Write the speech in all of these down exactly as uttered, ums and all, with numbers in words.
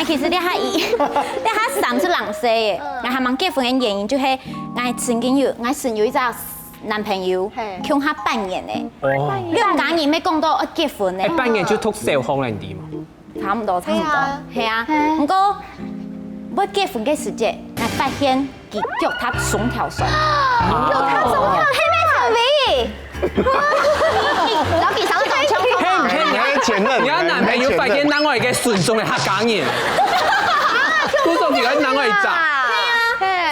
其實這下一，這下衫係藍色个，𠊎還吂結婚个原因就係𠊎曾經有，𠊎曾有一隻男朋友，共下半年呢。哦，兩家人乜講到愛結婚呢。哎，半年就讀小學了，你知嗎？差不多，差不多，係啊。毋過，愛結婚个時節，𠊎發現佢腳踏雙條船。腳踏雙條，係咩？ 老弟，上次講清楚嘛。你的前任，你的男朋友發現另外一個純種的客家人，故所佢另外一隻。係啊，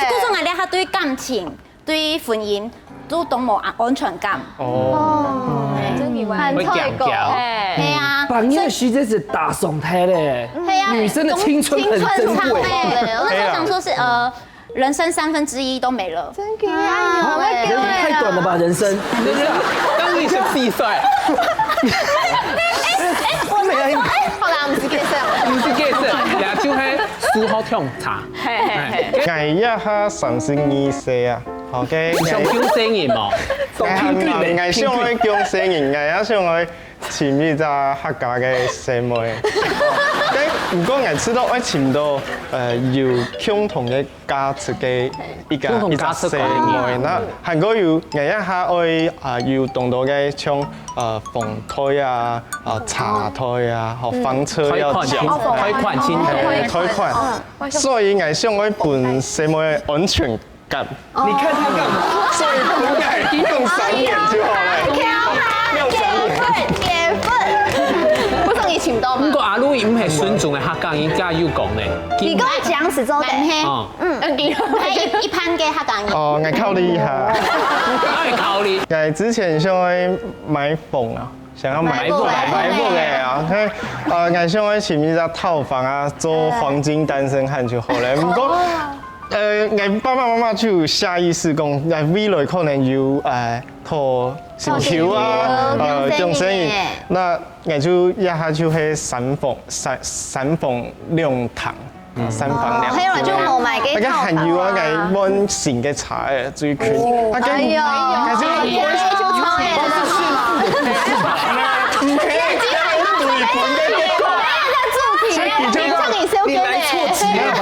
故所𠊎這下對感情、對婚姻都當無安全感。哦，真的蠻會講講。係啊，半夜時節係打爽胎嘞。係啊，女生的青春很珍貴。我那時候想說是呃，人生三分之一都沒了。真的啊，你好會講欸。太短了吧，人生。等一下，當你十四歲，哎，我是說，哎，好啦，我們是 gay 色。你是 gay 色，也就係書好聽差。嘿嘿嘿，𠊎這下三十二歲啊，OK，想救生人嘛，𠊎還蠻，𠊎想愛救生人，𠊎也想愛尋一隻客家个細妹。但毋過𠊎知道愛尋到呃有共同个價值个一個一隻細妹，那還過有𠊎也還愛啊有當多个像呃房貸啊、啊車貸啊、好房車要錢，貸款清楚。貸款，所以𠊎想愛分細妹安全感。你看他幹嘛？所以分佢用三年就好了。用三年。結婚，不是你請到嗎？不過阿魯伊毋係純種个客家人，加有講呢。你跟我講是做的。哦，嗯，一一般个客家人。哦，𠊎考慮一下。愛考慮。 𠊎之前想愛買房啊，想要買買房買房个啊，看呃，𠊎想愛尋一隻套房啊，做黃金單身漢就好了。不過呃，𠊎爸爸媽媽就下意識講，𠊎未來可能有呃，討心臼啊，呃，降生人，那𠊎就這下就係三房三三房兩廳。 三房兩廳。還有人就無買个那個還有啊，𠊎換新个車誒，最近。啊，跟哎呦，還是哎呀，就超越了。唔係，對本个結果。主題，你唱你是有歌你來錯題了吧？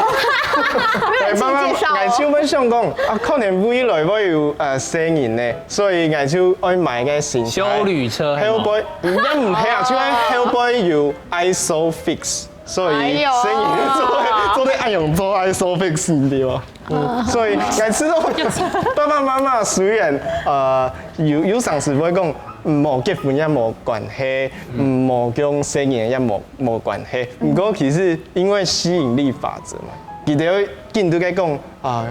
慢慢，𠊎就會想講，啊，可能未來會有呃生人呢，所以𠊎就愛買个新車。休旅車，後背，也毋係啊，就係後背有 ISOFIX。 所以生意做做得恁樣做，愛收費是毋對啊。嗯，所以𠊎知道爸爸媽媽雖然呃有有常時會講，嗯，無結婚也無關係，嗯，無降細人也無無關係。毋過其實因為吸引力法則嘛，佢兜緊都在講啊，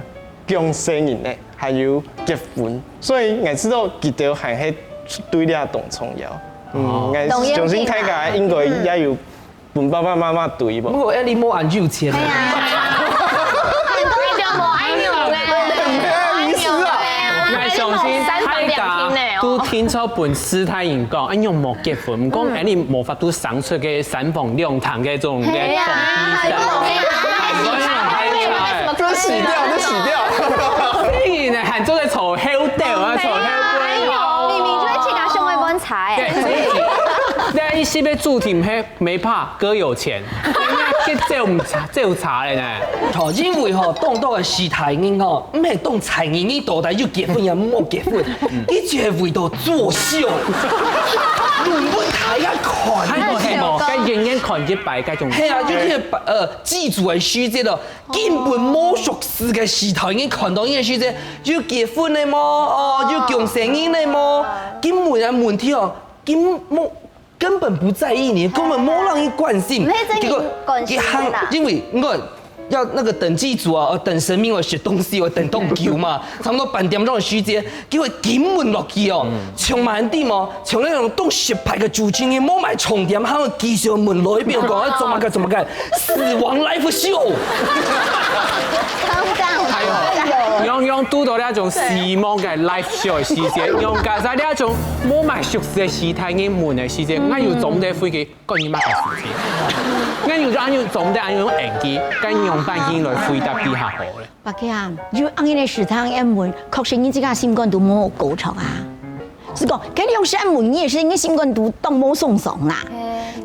降細人呢，還有結婚，所以𠊎知道佢兜還係對這當重要。嗯，𠊎相信大家應該也有 分爸爸媽媽對無？我愛你無恁有錢。哎呀，你都已經無愛用了。意思啊。𠊎相信大家都聽著分師大人講，哎，你無結婚，毋過哎，你無法度生出个三房兩廳个這種个哎呀，房地產。這洗掉，這洗掉。你呢，還做得坐後頭啊，坐後背哦。明明就係自家想愛換車對，誒。所以，那一些个主題係 沒怕，哥有錢，人家去走茶，走茶了呢。吼，因為吼，當多个時代人吼，毋係當在意你到底有結婚也無結婚，一直係為到作秀，論文大家看。還有係無？該遠遠看一擺，該種。係啊，就係呃，記住个時節咯，根本無熟識个時代，你看到你个時節，有結婚了無？哦，有降細人了無？根本个問題哦，根本 根本不在意你，根本無讓你關心。沒在意關心啦。因為我要那個等祭祖啊，等神明，我食東西，我等當久嘛，差不多半點鐘个時間，結果金門落去哦，像蠻地嘛，像那種當失敗个主持人，無買重點，還有技術門來一邊講要怎麼个怎麼个，死亡live show。剛剛哎呦，用用堵到那種死亡个live show个時間，用加上那種無買熟悉个時代个門个時間，𠊎有總得回去。 關於麼个事情？𠊎有就恁樣總得恁樣用演技，該用半音來回答底下好了。白姐啊，有恁樣个時代个問，確實你自家心肝都無好過著啊。係講，該兩三文字个時間，你心肝肚當無鬆爽啦。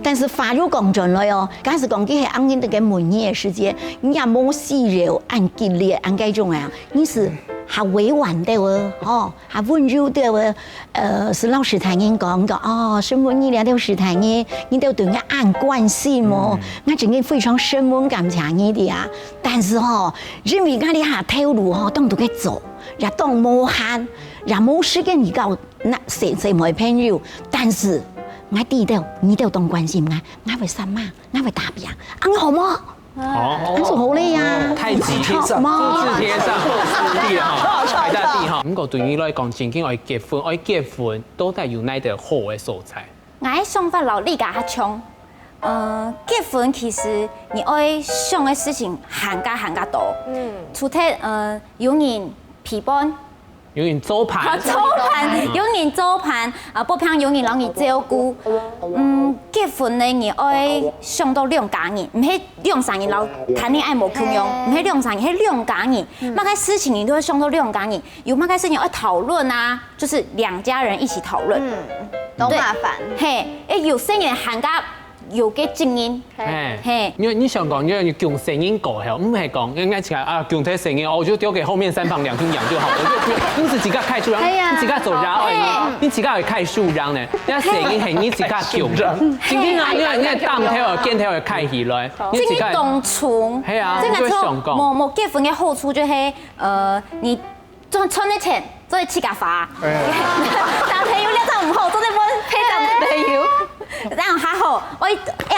但是話又講轉來哦，假使講佢係恁樣个文字个時間，你也無需要恁激烈，恁該種啊，你係較委婉兜哦，吼，較溫柔兜哦，呃，係摎序大人講，講哦，承蒙你了，兜序大人，你兜對𠊎恁關心哦，𠊎真个非常承蒙感謝你兜啊。但是吼，因為𠊎這下頭路吼，當多个做，也當無閒，也無時間去搞 該細細妹朋友，但是𠊎知兜，你兜當關心𠊎，𠊎會煞猛，𠊎會打拚，恁好無？好，恁係好个呀。太極天上，好無？複製貼上，複製貼哈，太大地哈。毋過對你來講，正經愛結婚，愛結婚，到底有哪兜好个所在？𠊎个想法摎你家較像。呃，結婚其實你愛想个事情還較還較多。嗯，除忒呃有人陪伴， 有人做伴。做伴，有人做伴，啊，不平有人摎你照顧。嗯，結婚呢，你愛想到兩家人，毋係兩儕人摎談戀愛無共樣，毋係兩儕人，係兩家人。麼个事情你都會想到兩家人，有麼个事情愛討論啊，就是兩家人一起討論。嗯，當麻煩。係，欸，有細人還較有个責任。 係，係，因為你想講，因為你供細人過後，毋係講，應該講啊，供忒細人，哦，我就丟給後面三房兩廳養就好了，就不用，你自家開出來，哎呀，你自家做家務，係，你自家會開書樣呢，人家細人係你自家供，今天啊，因為人家擔頭啊，肩頭啊開起來，你自家，這个當重，係啊，這个你就會想講，無無結婚个好處就係，呃，你賺賺个錢，做得自家花。男朋友了正毋好，做得分配男朋友，這樣還好，我要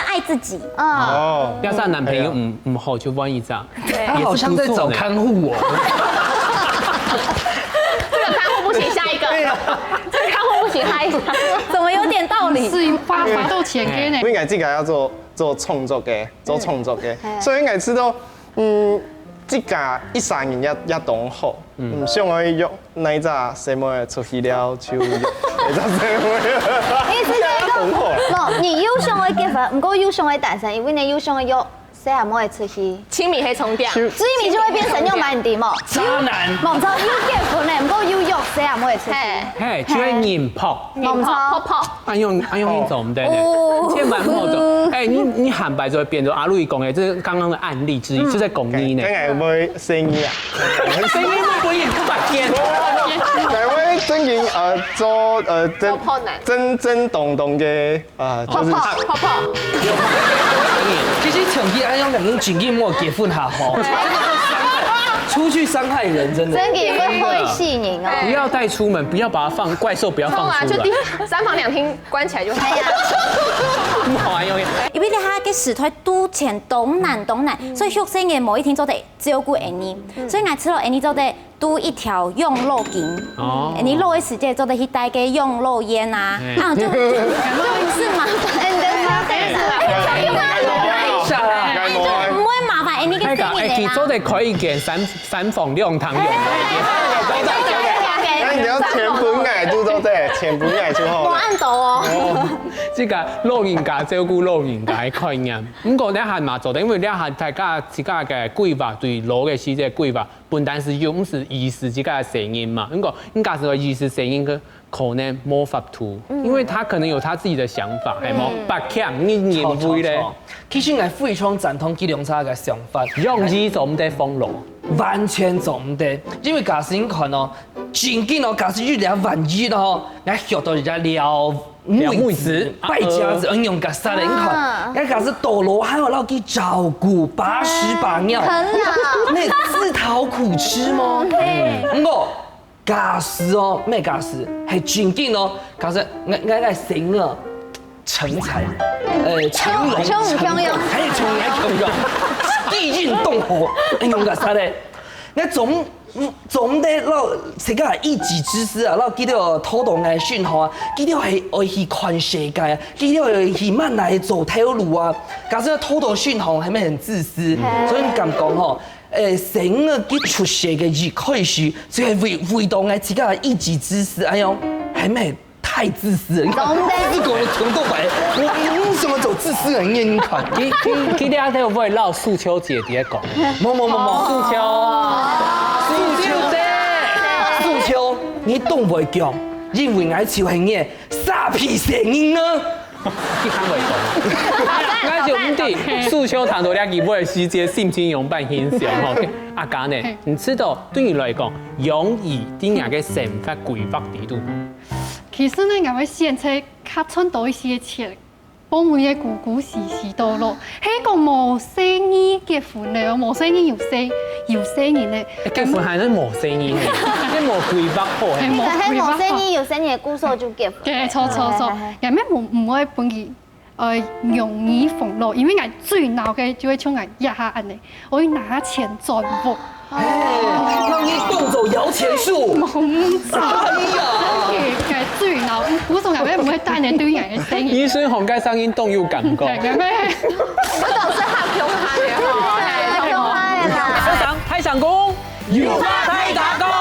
愛自己。嗯，哦，要是男朋友，嗯，嗯，好，就萬一這樣，對，他好像在找看護哦。這个看護不行，下一个，這个看護不行，下一个，怎么有点道理？是发发到钱给呢？我应该自家要做做创作个，做创作个，所以应该知道，嗯，自家一生人也也当好，嗯，想要约哪一只細妹出去了就约哪一只細妹，你是这个，当好。不，你又想要结婚，不过又想要单身，因为你又想要约 細阿妹出去，親密係重點，所以你就會變成用蠻低嘛。渣男，無錯，又結婚了，毋過又約細阿妹出去。係，就係人婆，人婆，婆婆，恁樣恁樣你做毋得呢，千萬毋好做。欸，你你坦白就會變成阿路講个，這是剛剛的案例之一，就在講你呢。該𠊎會生意啊，生意會不會也不白見？𠊎會正經呃做呃正正正當當个 啊，就是泡泡泡泡。其實像佢恁樣，肯定正經無結婚下好，出去傷害人，真的。真的會害死人哦。不要帶出門，不要把它放，怪獸不要放出來。就第三房两厅关起来就好。哎呀，不好啊，因为因为佢个時代當難當難，所以學生也無一定做得照顧恁樣，所以𠊎知道恁樣做得 都一條養老金。哦，你老个時節做得去戴个養老院啊，啊，就就毋使麻煩，就毋會麻煩，欸，你个生意啦。做得開一間三三房兩廳个。該你愛錢分𠊎，就做得錢分𠊎就好了。無恁多哦。這个老人家照顧老人家个概念，毋過這還蠻做得，因為這還大家自家个規劃，對老个時節規劃。 本來係有，毋係意思自家个細人嘛。如果應該係意思細人个可能無法度，因為他可能有他自己的想法，係無？不強，你認為咧？其實𠊎非常贊同佢兩儕个想法，用意做毋得放落，完全做毋得。因為假使你看哦，正經哦，假使有兩萬億哦，𠊎學到人家了 妹子、敗家子，恁樣个煞咧，你看，啊，該个係到老還愛摎佢照顧，把屎把尿，很好。那自討苦吃嗎？對。毋過，假使哦，咩假使，係正經哦，假使𠊎𠊎𠊎生个成才，呃，成龍成鳳，還有成龍成鳳，第一棟火，恁樣个煞咧，該總 總得摎自家一己之私啊，摎佢兜偷偷个訊號啊，佢兜係愛去看世界啊，佢兜愛去慢來做頭路啊。假使偷偷訊號，係毋係很自私？所以你敢講吼，欸，生个佢出世个一開始，就係為為到𠊎自家一己之私，哎喲，係毋係 太自私了，你看，自古的穷豆白，我凭什麼走自私的人？你看，佢佢佢這下會摎素秋姐姐講，無無無無，素秋，素秋姐，素秋，你當會講，因為𠊎就係你个沙皮仙人呢。你看會懂。𠊎就毋知，素秋談到這句話个時節，心情樣般形象吼。阿嘉呢，你知道對你來講，容易在你个生活規劃裡肚無？其實呢，𠊎會選擇較賺多一些錢，幫𠊎个姑姑洗洗到咯。係講無細義結婚了，無細義有細有細人呢。結婚還係無細義呢？你無規劃好係？無規劃好。係無細義有細人个故事就結婚。對，錯錯錯，𠊎乜無毋會分佢 呃，容易放落，因為𠊎最惱个就會像𠊎這下恁呢，𠊎愛拿錢轉屋。哎，讓你動走搖錢樹。無錯，哎呀，𠊎最惱，毋係𠊎毋會等你對𠊎个聲音。醫生講該聲音動有感覺。對，對，對。我總是好凶悍的吼，好凶悍的啦。太想，太想講，有話太大講。